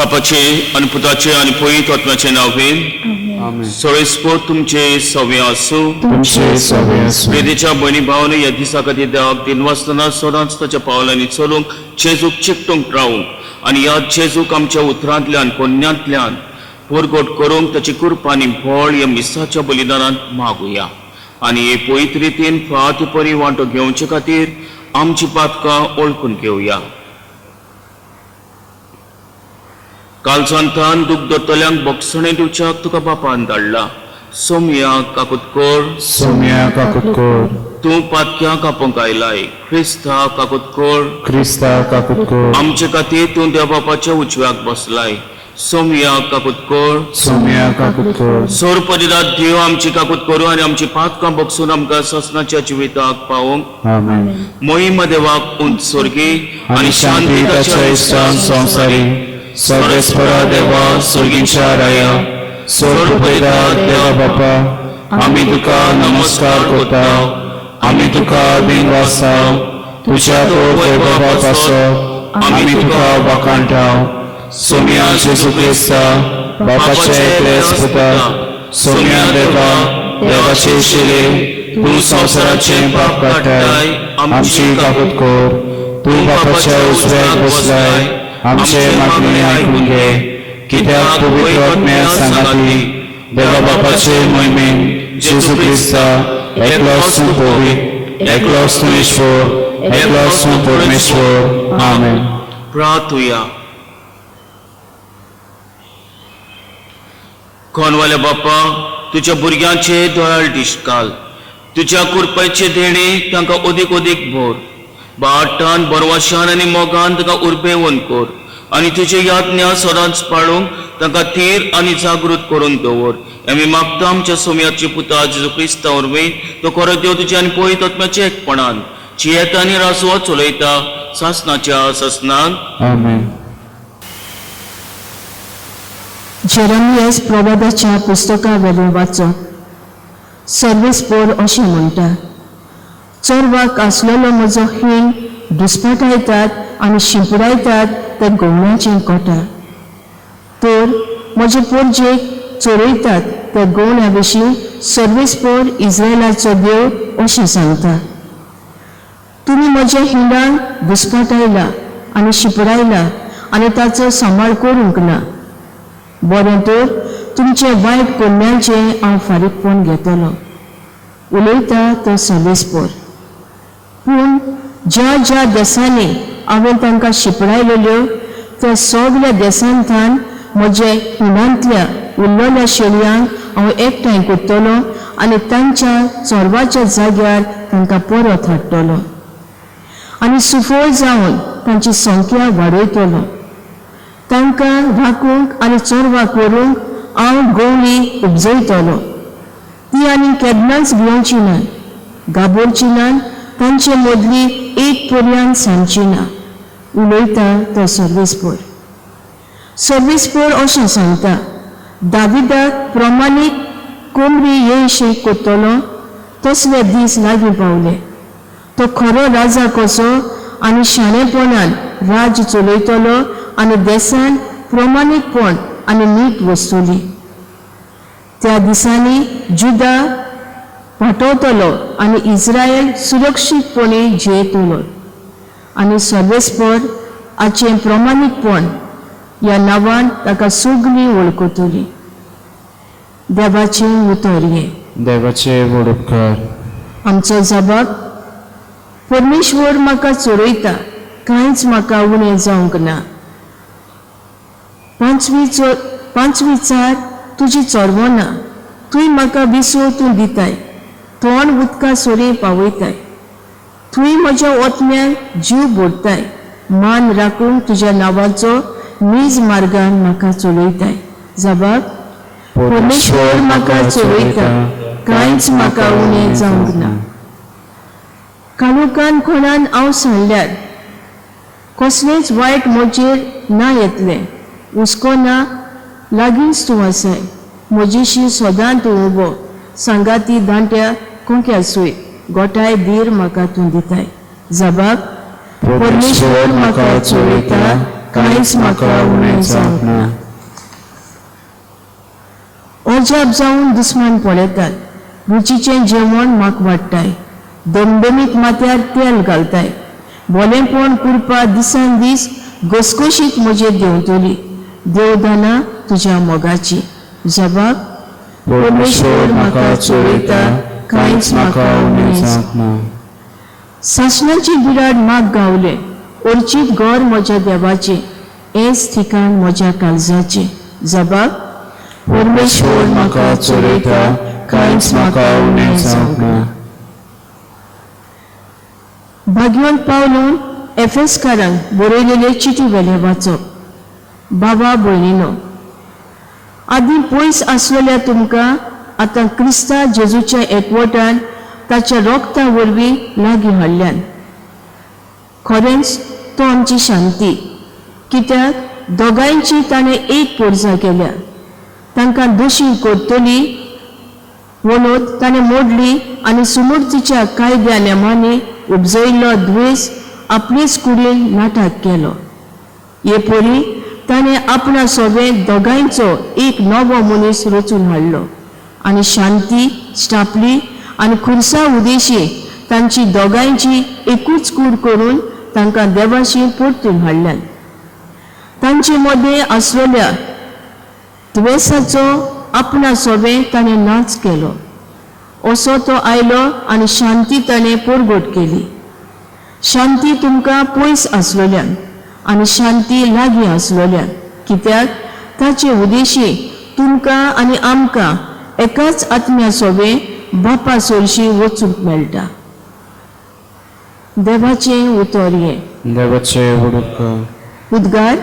बापाचे आनी पुताचे आनी पवित्र आत्म्याचे नांव घेवन सोळेस्पोत तुमचे सवे आसूं. तुमचे सवे आसूं. प्रेरीच्या भयणी भावांनी ह्या दिसा खातीर देवाक दिनवासतना सदांच ताच्या पावलांनी चलूंक, जेजूक चिकटूंक रावूंक आनी ह्या जेजूक आमच्या उतरांतल्यान कोन्यांतल्यान परगट करूंक ताची कृपा आनी बळ ह्या मिसाच्या बलिदानांत मागुया आनी हे पवित्र रितीन फाव ते परी वांटो घेवचे खातीर आमची पातकां वळखून घेवया. कालसांतान दूख दोतल्यांक बक्षणें दिवच्याक तुका बापान धाडला. सोमया काकूत कर. सोम्या काकूत कर. तूं पातक्यांक आपोवंक आयलाय. क्रिस्ता काकूत कर. क्रिस्ता काकूत कर. आमचे खातीर तूं देव बापाच्या उजव्याक बसलाय. सोमया काकूत कर. सोम्या काकूत कर. सोरपदिदात देव आमची काकूत करूं आनी आमची पातकां बगसून आमकां ससनाच्या जिविताक पावोवंक. आमेन. मोहिमा देवाक उंच स्वर्गी आनी शांती ताच्या इश्टान संवसारी. सर्वेस्परा देवा, सुर्गींच्या राया, सोरपयता देवा बापा, आमी तुका नमस्कार करता, आमी तुका दिनवासता. तुज्या तो वैभवा पासत आमी तुका वाखाणटा. सोम्या जेजू क्रिस्ता, बापाचे एकलेच पुता, सोम्या देवा, देवाचे शिले, तूं संवसाराचें पाप काडटाय, आमची काकूत कर. तूं बापाच्या उजव्याक बसलाय, आमचे मागणे आयकून घे. कित्याक पवित्र आत्म्या सांगाती देवा बापाचे मोहिमेन जेजू क्रिस्ता, एकलोच तूं पवित्र, एकलोच तूं ईश्वर, एकलोच तूं परमेश्वर. आमेन. प्रार्थुया. कोणवाल्या बापा, तुज्या भुरग्यांचे दोळाल दिश्ट घाल. तुज्या कृपेचे देणे तांकां अदीक अदीक भर. बाटान बरवाशान आनी मोगान तांकां उर्बेवन कर आनी तुजे याज्ञा सदांच पाळूंक तांकां थीर आनी जागृत करून दवर. आमी मागता आमच्या सोम्याचे पुता जेजू क्रिस्ता वरवीं, तो खरो देव तुज्या आनी पवित्र आत्म्याच्या एकपणान जियेता आनी राजवट चलयता सासनाच्या सासनाक. आमेन. जेरमियस प्रवादाच्या पुस्तका वेलें वाचप. सर्वेस्पोर अशें म्हणटा, चोरवाक आसलेलो म्हजो हीण दुस्पाटायतात आनी शिंपडायतात ते गवणाचें कोटा, तर म्हजे पोरजेक चोरयतात त्या गवण्या विशीं सर्वेस्पोर इस्रायलाचो देव अशें सांगता, तुमी म्हज्या हिंडांक दुस्पाटायला आनी शिंपडायला आनी ताचो सांबाळ करूंक ना. बरें तर तुमचें वायट करण्याचें हांव फारीकपण घेतलो, उलयता तो सर्वेस्पोर. पूण ज्या ज्या देसांनी हांवें तांकां शिंपडायलेल्यो त्या सगल्या देसांतल्यान म्हजे हिंडांतल्या उरलेल्या शेळयांक हांव एकठांय करतलो आनी तांच्या चोरवाच्या जाग्यार तांकां परत हाडटलो आनी सुफळ जावन तांची संख्या वाडयतलो. तांकां राखूंक आनी चोरवाक व्हरूंक हांव गवळी उपजयतलो. ती आनी केन्नाच भिवची ना, गाबोवची ना, तांचे मदली एक पर्यान सांगची ना, उलयता तो सर्वेस्पोर. सर्वेस्पोर अशें सांगता, दाविदाक प्रमाणीक कोमरी येयशें करतलो तसले दीस लागीं पावले. तो खरो राजा कसो आनी शाणेपणान राज्य चलयतलो आनी देसान प्रमाणीकपण आनी नीट वसतली. त्या दिसांनी जुदा वाटवतलो आनी इस्रायल सुरक्षीतपणी जियेतलो आनी सर्वेस्पोर हाचें प्रमाणीकपण ह्या नांवान ताका सगळीं वळखतली. देवाचें उतर हें. देवाचे व्हड उपकार. आमचो जबाब, परमेश्वर म्हाका चोरयता, कांयच म्हाका उणें जावंक ना. पांचवी चार तुजी चोरवना, तूंय म्हाका विसव तूं दिताय, तोंड उदका सरी पावयताय. तूंय म्हज्या ओतम्याक जीव भरताय, मान राखूंक तुज्या नांवाचो नीज मार्गान म्हाका चलयताय. जबाब, परमेश्वर म्हाका चलयता, कांयच म्हाका उणें जावंक ना. काळोखान कोणान हांव सांडल्यार कसलेंच वायट म्हजेर ना येतलें, हुस्को ना, लागींच तूं आसाय. म्हजेशी सदां तूं उबो, सांगाती दांट्या कोंक्या सूय गोठाय धीर म्हाका तूं दिताय. जबाब, परमेश्वर म्हाका चलयता, कांयच म्हाका उणें जावंक ना. अजाप जावन दुस्मान पळयतात, रुचीचें जेवण म्हाका वाडटाय, दमदमीत माथ्यार तेल घालताय. भलेंपण कुरपा दिसान दीस घसघशीत म्हजेर देंवतली, देवदानां तुज्या मोगाचीं. जबाब परमेश्वर म्हाका चोरयता, कांयच म्हाका उणें जावंक ना. सासणाचें बिराड म्हाक गावलें, अर्चीत घर म्हज्या देवाचें, हेंच ठिकाण म्हज्या काळजाचें. जबाब परमेश्वर म्हाका चोरयता, कांयच म्हाका उणें जावंक ना. भाग्यवंत पावलून एफेसकारांक बरयलेले चिटी वेलें वाचप. बाबा भयणीनो, आदीं पयस आसलेल्या तुमकां आतां क्रिस्ता जेजूच्या एकवटान ताच्या रोगता वरवीं लागीं हाडल्यान. खरेंच तो आमची शांती, कित्याक दोगांयची ताणें एक पोरजा केल्या. तांकां दोशी करतली वणत ताणें मोडली आनी सुमूर्तीच्या कायद्या नेमांनी उपजयिल्लो द्वेस आपलेच कुडीन नाटक केलो. हे परी ताणें आपणा सोबें दोगांयचो एक नवो मनीस रचून हाडलो आनी शांती स्टापली आनी खुर्सा उदेशी तांची दोगांयची एकूच कूड करून तांकां देवाशी परतून हाडल्यान. तांचे मदें आसलेल्या द्वेसाचो आपणा सोबें ताणें नाच केलो. असो तो आयलो आनी शांती ताणें परगट केली. शांती तुमकां पयस आसलोल्यान आनी शांती लागीं आसलोल्यान, कित्याक ताचे उदेशी तुमकां आनी आमकां एकाच आत्म्या सोबें बापा सरशी वचूंक मेळटा. देवाचें उतर हें. देवाचें उडूक. उद्गार.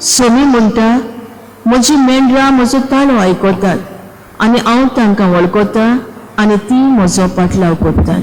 सोमी म्हणटा, म्हजी मेंढरां म्हजो ताळो आयकतात आनी हांव तांकां वळखता आनी ती म्हजो पाटलाव करतात.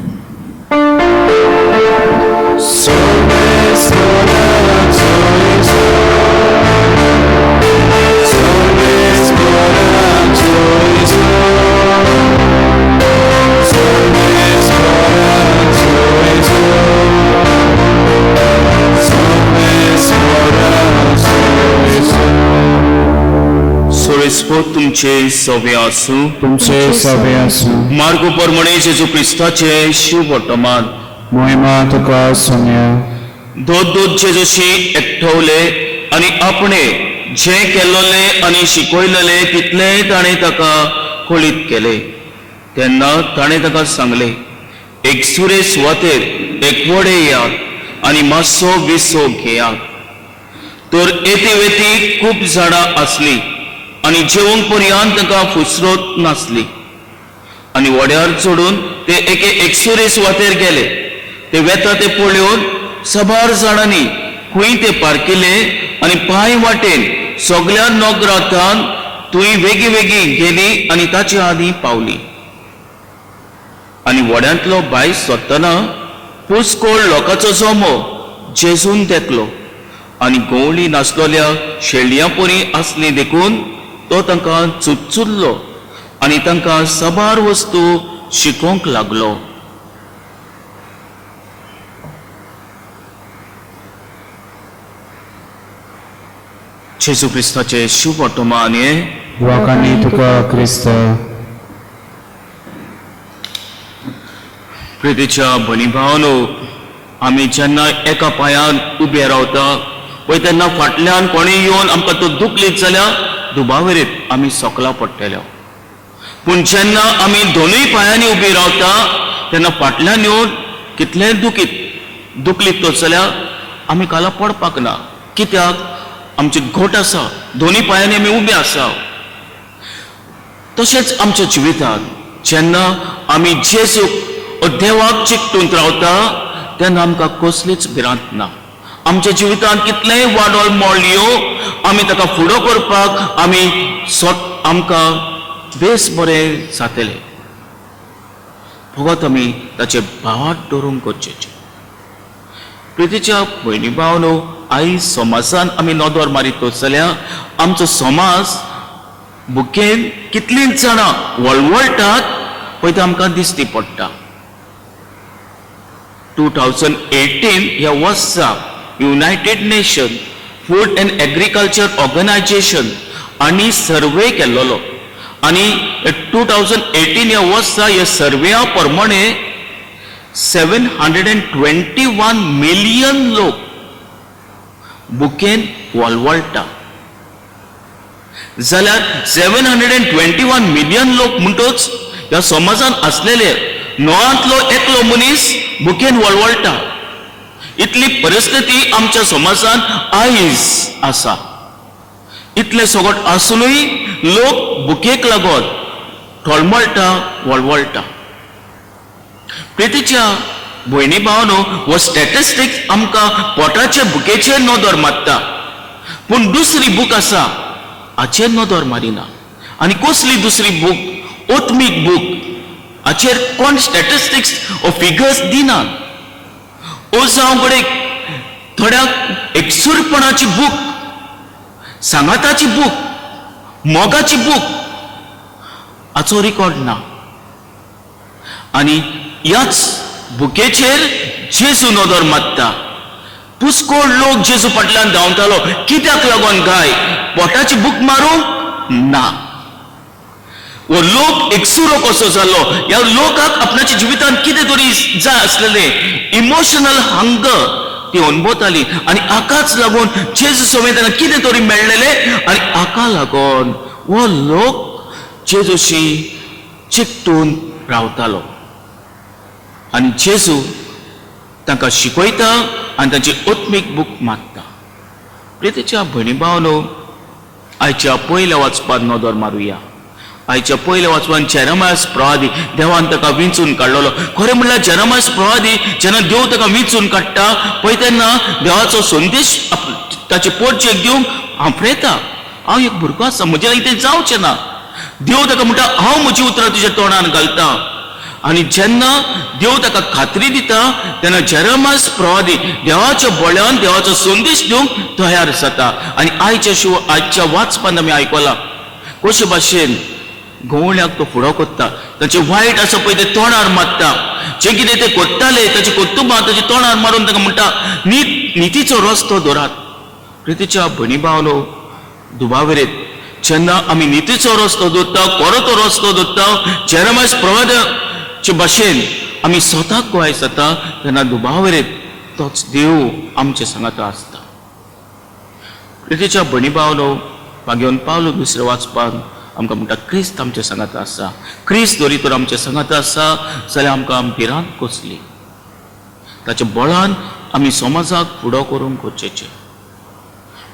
तुमचे सवे आसूं, तुमचे सवे आसूं. मार्गो परमणे जेजू क्रिस्ताचे शिव वर्तमान. मोहिमा तुका सोम्या. दोत दोत जेजूशी एकठवले आनी आपणे जें केल्लोलें आनी शिकयलेलें तितलेंय ताणें ताका कळीत केलें. तेन्ना ताणें ताका सांगलें, एक सुरे सुवातेर एक वडे येयात आनी मातसो विसो घेयात. तर येती वेती खूब झाडां आसलीं आनी जेवंक पर्यंत तांकां फुसरत नासली. आनी वड्यार चडून ते एके एकसुरे सुवातेर गेले. ते वेता ते पळोवन साबार जाणांनी खंय ते पारकिले आनी पांय वाटेन सगल्या नगरांत थंय वेगीं वेगीं गेली आनी ताचे आदीं पावली. आनी वड्यांतलो बायस सोदतना पुस्कोळ लोकांचो जमो जेजून देखलो आनी गवळी नासलोल्या शेळयां परी आसली देखून तो तांकां चुचुल्लो आनी तांकां साबार वस्तू शिकोवंक लागलो. जेजू क्रिस्ताचे शुभ वर्तमान हें. वाखाणी तुका क्रिस्त. प्रितीच्या भणी भावनो, आमी जेन्ना एका पांयान उबे रावता पळय तेन्ना फाटल्यान कोणूय येवन आमकां तो दुखलीत जाल्यार दुबावेरीत आमी सोकला पडटले. पूण जेन्ना आमी दोनूय पांयांनी उबी रावता तेन्ना फाटल्यान येवन कितलेंय दुखलीत तो जाल्यार आमी काला पडपाक ना. कित्याक आमची घट आसा, दोनूय पांयांनी आमी उबे आसा. तशेंच आमच्या जिवितांत जेन्ना आमी जेजूक देवाक चिकटून रावता तेन्ना आमकां कसलीच भिरांत ना. आमच्या जिवितांत कितलेंय वाडोल मोडल्यो आमी ताका फुडो करपाक आमी स्वत आमकां बेस बरें जातलें. फकत आमी ताचे भावात दवरूंक गरजेचें. प्रितीच्या भयणी भावनो, आयज समाजान आमी नदर मारीत जाल्यार आमचो समाज भुकेन कितलींच जाणां वळवळटात पळय तें आमकां दिश्टी पडटा. 2018 ह्या वर्सा United Nation Food and Agriculture Organization आनी सर्वे केल्लोलो आनी 2018 ह्या वर्सा ह्या सर्व्या प्रमाणे 721 मिलियन लोक भुकेन वळवळटा. जाल्यार 721 मिलियन लोक म्हणटच ह्या समाजान आसलेले णवांतलो एकलो मनीस भुकेन वळवळटा. इतली परिस्थिती आमच्या समाजान आयज आसा. इतले सगट आसुनूय लोक भुकेक लागून ठळमळटा, वळवळटा. प्रितीच्या भयणी भावनो, हो स्टॅटिस्टिक्स आमकां पोटाचे भुकेचेर नदर मारता, पूण दुसरी भूक आसा हाचेर नदर मारिना. आनी कसली दुसरी भूक? आत्मीक भूक. हाचेर कोण स्टॅटिस्टिक्स ओ फिगर्स दिनात. ओ जावं घडये थोड्यांक एकसूरपणाची भूक, सांगाताची भूक, मोगाची भूक, हाचो रिकॉर्ड ना. आनी ह्याच भुकेचेर जेजू नदर मारता. पुस्कोळ लोक जेजू फाटल्यान धांवतालो. कित्याक लागून गाय? पोटाची भूक मारूंक ना. हो लोक एकसुरो कसो जालो? ह्या लोकाक आपणाच्या जिवितांत कितें तरी जाय आसलेलें, इमोशनल हंगर ती अनुभवताली आनी हाकाच लागून जेजू समेत तांकां कितें तरी मेळ्ळेलें आनी हाका लागून हो लोक जेजूशी चिकटून रावतालो. आनी जेजू तांकां शिकयता आनी तांची आत्मीक भूक मागता. प्रितीच्या भयणी भावनो, आयच्या पयल्या वाचपात नदर मारुया. आयच्या पयल्या वाचपान जेरमायस प्रवादी देवान ताका विंचून काडलेलो. खरें म्हणल्यार जेरमायस प्रवादी जेन्ना देव ताका विंचून काडटा पळय तेन्ना देवाचो संदेश ताचे पोटचेक दिवंक हांफरेता. हांव एक भुरगो आसा, म्हजे लागीं तें जावचें ना. देव ताका म्हणटा, हांव म्हजी उतरां तुज्या तोंडान घालता. आनी जेन्ना देव ताका खात्री दिता तेन्ना जेरमायस प्रवादी देवाच्या बळ्यान देवाचो संदेश दिवंक तयार जाता. आनी आयच्या वाचपान आमी आयकलां कशे भाशेन गवळ्याक तो फुडो करता, ताचें वायट आसा पळय तें तोंडार मारता. जें कितें ते करताले ताची कर्तुबां ताच्या तोंडार मारून ताका म्हणटा, नितीचो रस्तो दवरात. प्रितीच्या भयणी भावनो, दुबावेरेत जेन्ना आमी नितीचो रस्तो दवरता, कोरो रस्तो दवरता, जेरमायस प्रवादाचे भाशेन आमी स्वताक गोवाय जाता तेन्ना दुबावेरेत तोच देव आमचे सांगाता आसता. प्रितीच्या भयणी भावनो, मागीर पावलो दुसऱ्या वाचपान आमकां म्हणटा क्रिस्त आमच्या सांगाता आसा. क्रिस्त जरी तर आमच्या सांगाता आसा जाल्यार आमकां भिरांत कसली? ताच्या बळान आमी समाजाक फुडो करूंक गरजेचें.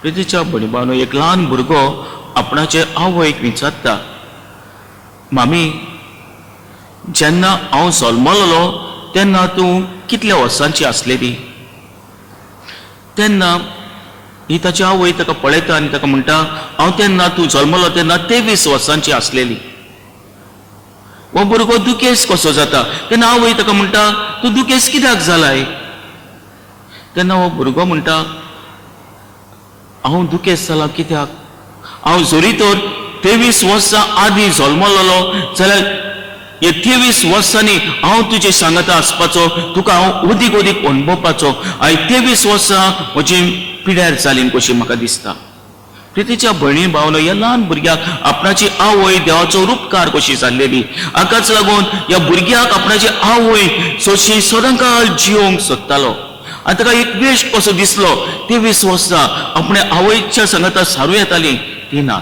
प्रितीच्या भयणी भावनो, एक ल्हान भुरगो आपणाचे आवयक विचारता, मामी, जेन्ना हांव जल्मलेलो तेन्ना तूं कितल्या वर्सांची आसलेली? तेन्ना ही ताची आवय ताका पळयता आनी ताका म्हणटा, हांव तेन्ना तूं जल्मलो तेन्ना 23 वर्सांची आसलेली. हो भुरगो दुखेस कसो जाता. तेन्ना आवय ताका म्हणटा, तूं दुखेस कित्याक जालाय? तेन्ना हो भुरगो म्हणटा, हांव दुखेस जाला कित्याक? हांव जरी तर 23 वर्सां आदीं जल्मलेलो जाल्यार हे 23 वर्सांनी हांव तुजे सांगाता आसपाचो, तुका हांव अदीक अदीक अणभवपाचो. आनी 23 वर्सां म्हजी पिड्यार जाली कशी म्हाका दिसता. प्रितीच्या भयणी भावनो, ह्या ल्हान भुरग्याक आपणाची आवय देवाचो उपकार कशी जाल्लेली. हाकाच लागून ह्या भुरग्याक आपणाची आवय सोशी सदांकाळ जियोंक सोदतालो. आनी ताका एक वेस्ट कसो दिसलो, 23 वर्सां आपणे आवयच्या सांगाता सारू येताली ती ना.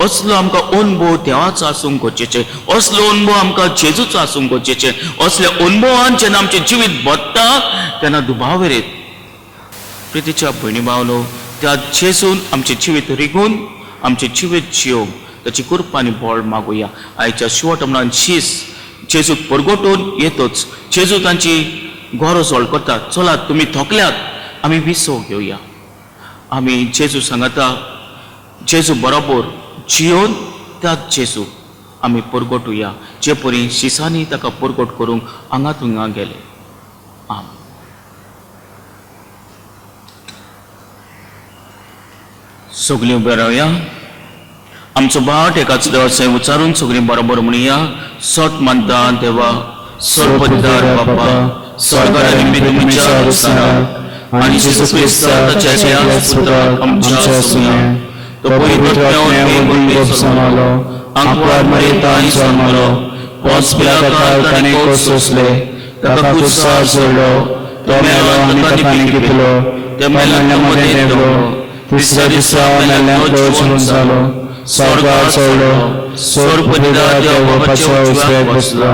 असलो आमकां अणभव देवाचो आसूंक गरजेचें, असलो अणभव आमकां जेजूचो आसूंक गरजेचें. असल्या अणभवान जेन्ना आमचें जिवीत बदता तेन्ना दुबावेरेत प्रितीच्या भयणी भावनो, त्या जेजून आमचें जिवीत रिगून आमचें जिवीत जियोंक ताची कृपा आनी बळ मागुया. आयच्या शेवट म्हणून शीस जेजूक परगटून येतच जेजू तांची गरज वळखतात. चलात, तुमी थकल्यात, आमी विसव घेवया. आमी जेजू सांगता, जेजू बरोबर जियोन त्या जेजू आमी परगटुया, जे परी शिसांनी ताका परगट करूंक हांगा थंगा गेले. आमेन. सगळीं उबे रावया. आमचो बाट एकाच देवाचें उच्चारून सगळीं बरोबर म्हणया. सत मानता देवा, सर्वपदार बापा, स्वर्गार आनी पृथ्वीच्या आसताना आनी जेजू क्रिस्ता ताच्या एकल्याच पुताक आमच्या सोम्या, तो पवित्र आत्म्या वरवीं जल्मलो, आंकवार मरेतान जल्मलो, पोंच पिलातार ताणें कोस सोंसले, ताका कुर्सार जोडलो, तो मेलो आनी ताका लिपलो, तो मेल्ल्या मदें देंवलो, तिसऱ्या दिसा मेल्ल्यांतलो जिवन जालो, स्वर्गार चडलो, सर्वपदार देव बापाच्या उजव्याक बसला,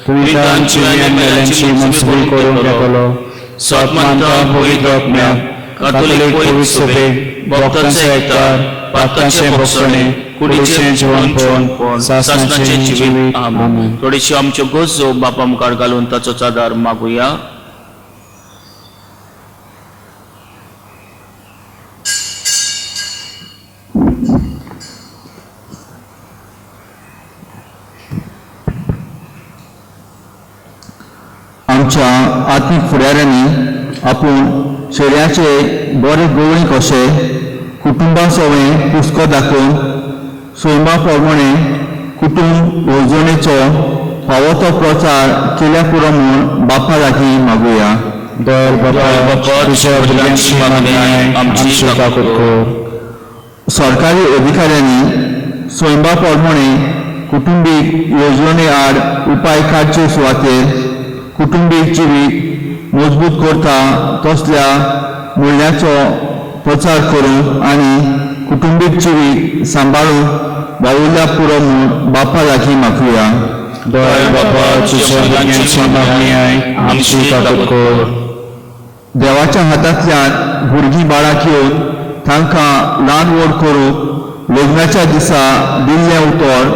तुमी तांची आनी मेल्ल्यांची मनसुबी करूंक येतलो. सत मानता पवित्र आत्म्याक, कातोलीक पवित्र सभेक, भक्तांचे एकतार, पातकांचे भोगसणे, कुडीचें जिवनपण, सासणाचें जिवीत. आमेन. थोडीशी आमच्यो गरजो बापा मुखार घालून ताचो चादार मागुया. आमच्या आत्मीक फुडाऱ्यांनी आपूण शेऱ्याचे बरे गवळी कशे कुटुंबा सवें पुस्तक दाखोवन सैमा प्रमाणे कुटुंब येवजणेचो फावो तो प्रचार केल्या पुरो म्हूण बापा लागीं मागुया. दर बापा, तुज्या भुरग्यांची मागणी आयक, आमची काकूट कर. सरकारी अधिकाऱ्यांनी सैमा प्रमाणे कुटुंबीक येवजणे आड उपाय काडचे सुवातेर कुटुंबीक जिवीत मजबूत करता तसल्या मूल्याचो प्रचार करूंक आनी कुटुंबीक जिवीत सांबाळूंक वावुरल्या पुरो म्हूण बापा लागीं मागुया. दर बापा, तुज्या भुरग्यांची मागणी आयक, आमची काकूट कर. देवाच्या हातांतल्यान भुरगीं बाळां घेवन तांकां ल्हान व्हड करूंक लग्नाच्या दिसा दिल्लें उतर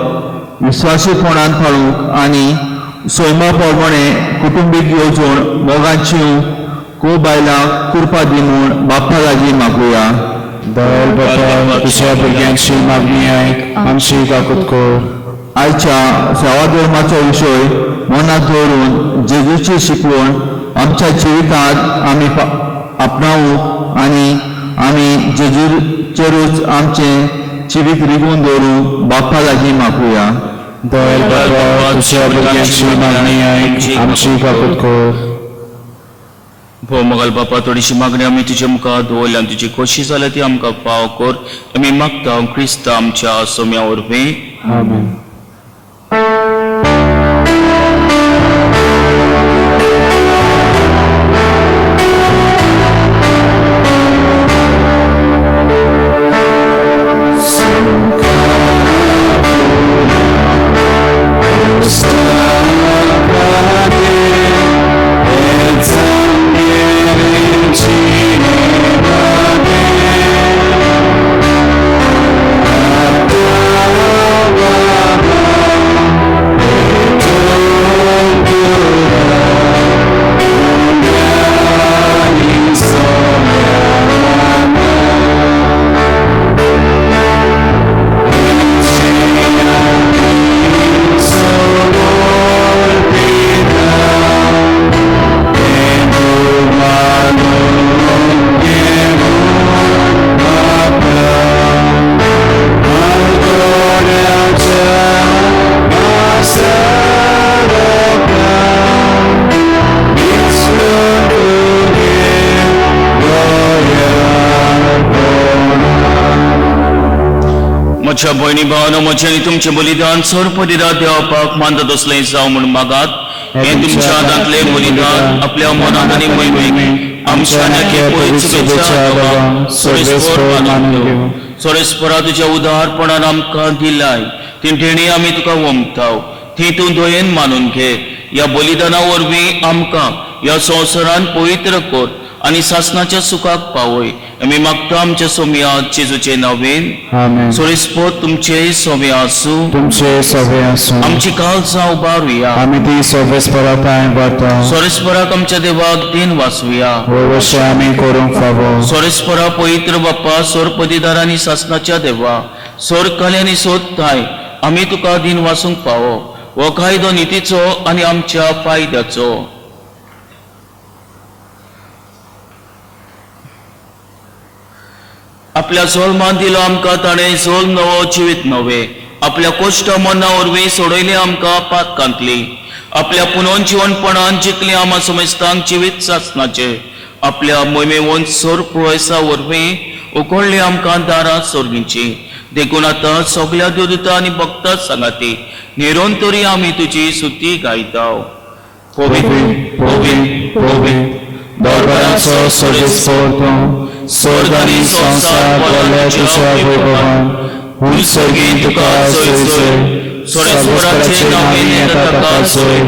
विस्वासीपणान पाळूंक आनी सैमा प्रमाणे कुटुंबीक येवजण मोगान चिवूंक को बायलांक कृपा दी म्हूण बापा लागीं मागुया. दर बापा, तुज्या भुरग्यांची मागणी आयक, आमची काकूट कर. आयच्या सेवा धर्माचो विशय मनांत दवरून जेजूची शिकवण आमच्या जिवितांत आमी आपणावूंक आनी आमी जेजूचेरूच आमचें जिवीत रिगून दवरूंक बापा लागीं मागुया. दर बापा, तुज्या भुरग्यांची मागणी आयक, आमची काकूट कर. भोव मोगाल बापा, थोडीशी मागणी आमी तुजे मुखार दवरल्या आनी तुजी खोशी जाल्या ती आमकां फाव कर. आमी मागता क्रिस्ता आमच्या सोम्या वरवीं. आमेन. म्हज्या भयणी भावानो, म्हजें आनी तुमचें बलिदान सर्वपदिदा देवपाक मानता तसलें जावं म्हूण मागात. हें तुमच्या हातांतलें बलिदान आपल्या मनांत आनी मोहिमेक आमच्या आनी पवित्र सभेच्या देवा सर्वेस्पर मानून घेवं. सर्वेस्परा, तुज्या उदारपणान आमकां दिलाय ती देणी आमी तुका वमताव, ती तूं दयेन मानून घे. ह्या बलिदाना वरवीं आमकां ह्या संवसारान पवित्र कर आनी सासणाच्या सुखाक पावय. आमी मागता आमच्या सोमया जेजूचे नांवेन. आमेन. सोरेस्पोत तुमचे सोम्या आसूं. तुमचे सवे आसूं. आमची काळजां उबारुया. आमी ती सर्वेस्परा थांय व्हरता. सोरेस्पराक आमच्या देवाक दिन वाचुया. वयवशें आमी करूंक फावो. सोरेस्परा पवित्र बाप्पा, सोर पदीदार आनी सासनाच्या देवा, सोर काली आनी सोद थाय आमी तुका दिन वाचूंक फावो. हो कायदो नितीचो आनी आमच्या फायद्याचो. आपल्या जोल्मान दिलो आमकां ताणें जोल्म नवो जिवीत नवें. आपल्या कोश्ट मना वरवीं सोडयली आमकां पातकांतली. आपल्या पुनोन जिवनपणान जिखली आमा समेस्तांक जिवीत सासनाचें. आपल्या मोहिमेवन सोर पुळयसा वरवीं उकडली आमकां दारां सोर्गींची. देखून आतां सगल्या देवदूता आनी भक्ता सांगाती निरोन तरी आमी तुजी सुती गायताव. पवित्र पवित्र पवित्र दरबाराचो सर्वेस्पर तूं, स्वर्ग आनी संवसार भरले तुज्या वैभवान. हून सर्गीं तुका जय जय. सर्वेस्पराचे नांवान येता ताका जय.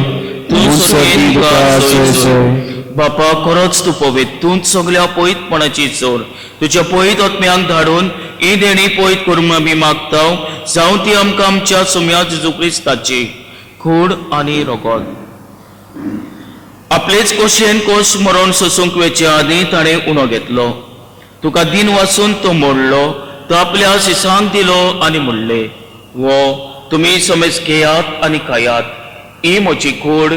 तूं सर्गीं तुका जय जय. बापा, खरोच तूं पवित्र, तूंच सगल्या पवित्रपणाची जोड. तुज्या पवित्र आत्म्यांक धाडून ही देणी पवित्र करूंक आमी मागता, जावं ती आमकां आमच्या सुम्या जेजू क्रिस्ताची कूड आनी रगत. आपलेच कोशेन कोश मरण सोसूंक वेचे आदीं ताणें उणो घेतलो. तुका दिन वाचून तो मोडलो, तो आपल्या शिसांक दिलो आनी म्हणलें, वो तुमी समेज घेयात आनी खायात, ही म्हजी कूड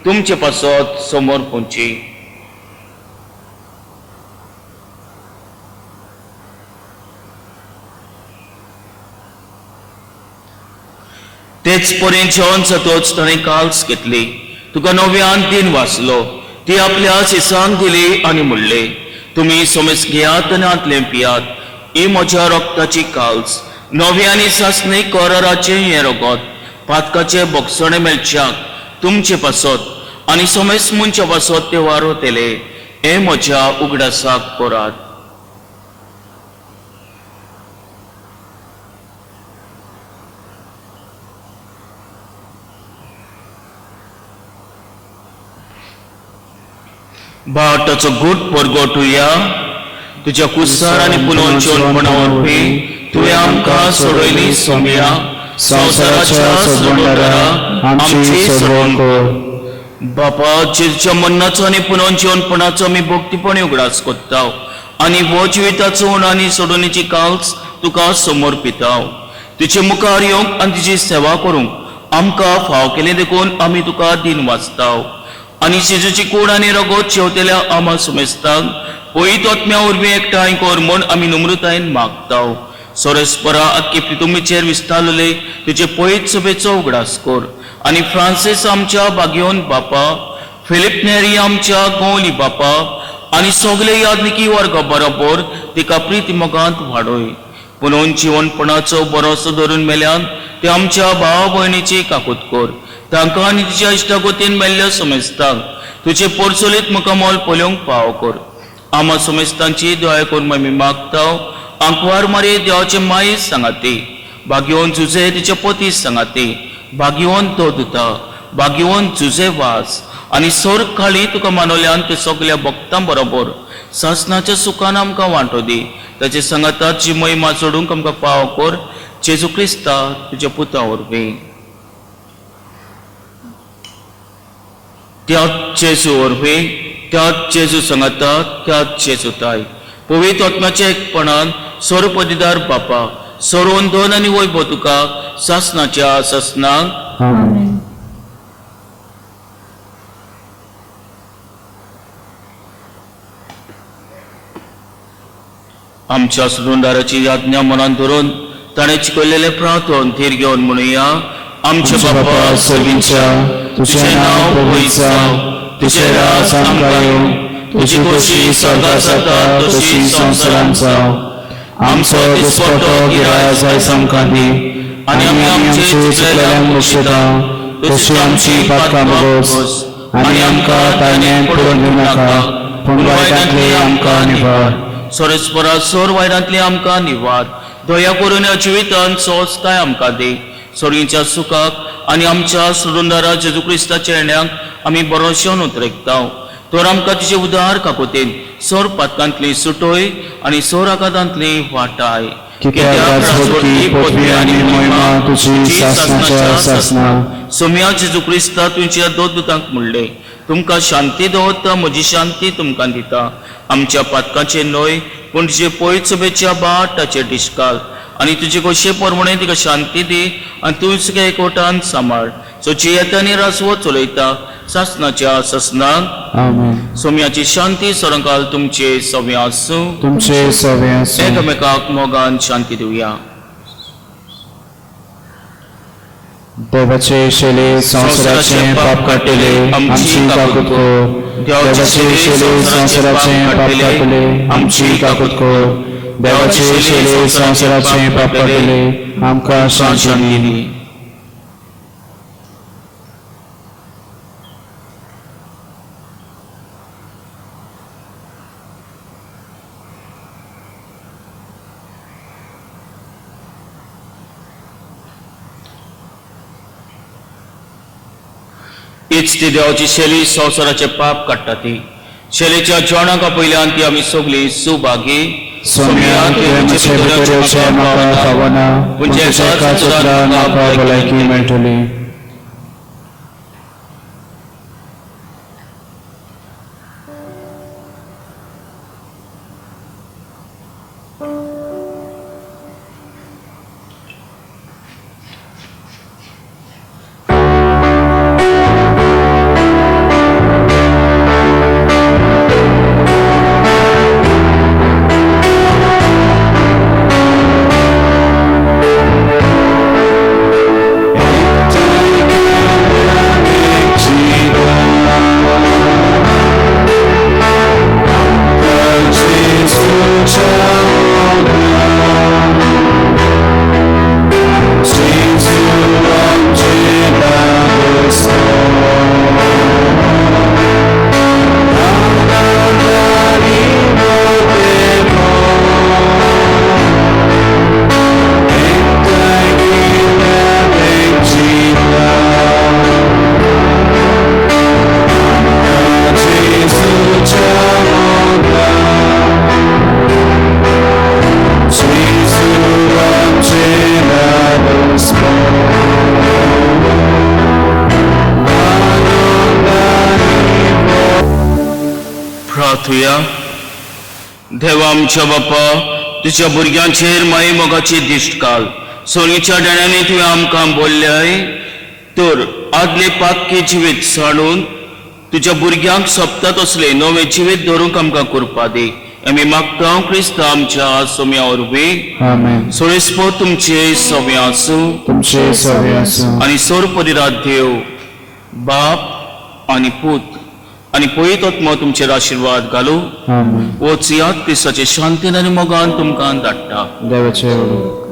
तुमचे पासत समोर पोंची. तेच परेन जेवण जातच ताणें काल्स घेतली, तुका नव्यान दिन वाचलो, ती आपल्या शिसांक दिली आनी म्हणलें, तुमी समेज घेयात आनी हातलें पियात, ही म्हज्या रक्ताची काल्स, नवी आनी सासणी कराराचें हें रगत, पातकाचे बोगसणे मेळच्याक तुमचे पासत आनी समेज मनच्या पासत ते वारोतले. हें म्हज्या उगडासाक करात. भाटाचो गूट परगटुया. तुज्या कुसार आनी पुनोन जेवणपणा वरवीं तुवें आमकां सोडयली सोम्या. संवसाराच्या सोडवणदारा आमची सोडवण कर. बापा, जेजूच्या मरणाचो आनी पुनोन जेवणपणाचो आमी भक्तीपणी उगडास करता आनी हो जिविताचो उण आनी सोडवणेची काल्स तुका समर्पिताव. तुजे मुखार येवंक आनी तुजी सेवा करूंक आमकां फाव केलें देखून आमी तुका दिन वाचताव. आनी जेजूची कूड आनी रगत शेवतेल्या आमा सुमेस्तांक पवित्र आत्म्या वरवीं एकठांय कर म्हूण आमी नम्रतायेन मागताव. सोरेस्परा आख्खे पितुमीचेर विस्तारलेले तुजे पवित्र सभेचो उगडास कर आनी फ्रांसीस आमच्या बागयोन बापा, फिलीप नेरी आमच्या गोवली बापा आनी सगळे यादनिकी वर्गा बरोबर तिका प्रिती मोगांत वाडय. पुनोन जिवनपणाचो बरोसो धरून मेल्यान ते आमच्या भाव भयणीची काकूत कर. तांकां आनी तिच्या इश्टागोतीन मेल्ल्या समेस्तांक तुजे पोरचोलीत मुखामोल पळोवंक पाव कर. आमा समेस्तांची दया करून आमी मागता. आंकवार मारे देवाचे माये सांगाती, भाग्यवन जुजे तिचे पती सांगाती, भाग्यवन तो दुता, भाग्यवन जुजे वास आनी सोर खाली तुका मानवल्यान ते सगल्या भक्तां बरोबर सासनाच्या सुखान आमकां वांटो दी. ताचे सांगाताची महिमा चडूंक आमकां पाव कर. जेजू क्रिस्ता तुज्या पुता वरवीं. त्याच जेजू वरवीं, त्याच जेजू सांगाता, त्याच जेजू ताय पवित्र आत्म्याच्या एकपणान स्वरूपदिदार बापा, सरोवन दोन आनी वैभव तुका सासनाच्या सासनाक. आमेन. आमच्या सुदुंदाराची याज्ञा मनान धरून ताणें शिकयलेलें प्रार्थन धीर घेवन म्हणुया. आमच्या बापा सर्गींच्या, तुजें नांव पवित्र जावं, तुजें राज आमकां येवं, तुजी खोशी स्वर्गांत जाता तशी संवसारांत जावं. आमचो दिसपटो गिराय आयज आमकां दी आनी आमी आमचे चुकलेल्यांक बक्षयता तशी आमची पातकां भोगोस आनी आमकां ताळण्यान पडून दिवं नाका, पूण वायटांतली आमकां निवार. सोरेस्परा सोर वायटांतली आमकां निवार. दया करून ह्या जिवितांत सोंसताय आमकां दी. सोडीच्या सुखाक आनी आमच्या सुरुंदारा जेजू क्रिस्ताच्या येण्याक आमी बरोशेवन उतरेकता. तर आमकां तिचे उदार काकोतीन सोर पातकांतली सुटोय आनी सोर आघातांतली वाटाय. कित्याक राजवटकी, पदवी आनी महिमा तुजी सासणाच्या सासणा. सोम्या जेजू क्रिस्ता तुमच्या दोन दुतांक म्हणले, तुमकां शांती दवरता, म्हजी शांती तुमकां दिता. आमच्या पातकाचेर न्हय पूण तुजे पयत सभेच्या बाटाचेर दिश्काल आनी तुजे खोशे प्रमाणे तिका शांती दी आनी तूंच तिका एकवटान सांबाळ, सो जियेता आनी राजवट चलयता सासणाच्या सासणाक. आमेन. सोम्याची शांती सरंकाल तुमचे सवे आसूं. तुमचे सवे आसूं. एकामेकाक मोगान शांती दिवया. देवाचे शेले संवसाराचें पाप काडटले, आमची काकूत कर. देवाचे शेले संवसाराचें पाप काडटले, आमची काकूत कर. देवाचे शेले संवसाराचें पाप काडटले, आमकां शांती दी. हीच ती देवाची शैली संवसाराचे पाप काडटा. ती शैलीच्या जेवणाक पयल्यान ती आमी सगळीं सुभागी. सोम्या, तुवें म्हजे भितर येवचें म्हाका फावना, पूण तुज्या एकाच उतरान म्हाका भलायकी मेळटली. प्रार्थुया. देवा आमच्या बापा, तुज्या भुरग्यांचेर माये मोगाची दिश्ट घाल. सोनीच्या देण्यांनी तुवें आमकां बोल्ल्याय तर आदले पातकी जिवीत सांडून तुज्या भुरग्यांक सोंपता तसलें नवें जिवीत धरूंक आमकां करपा दी. आमी मागता क्रिस्ता आमच्या सोम्या वरवीं. आमेन. सोळेस्पो तुमचे सवे आसूं. तुमचे सवे आसूं. आनी सोर परिरात देव बाप आनी पूत आनी पवित्र आत्मो तुमचेर आशिर्वाद घालू. आमेन. वचयात, क्रिस्ताचे शांतीन आनी मोगान तुमकां धाडटा. देवाचे उलो.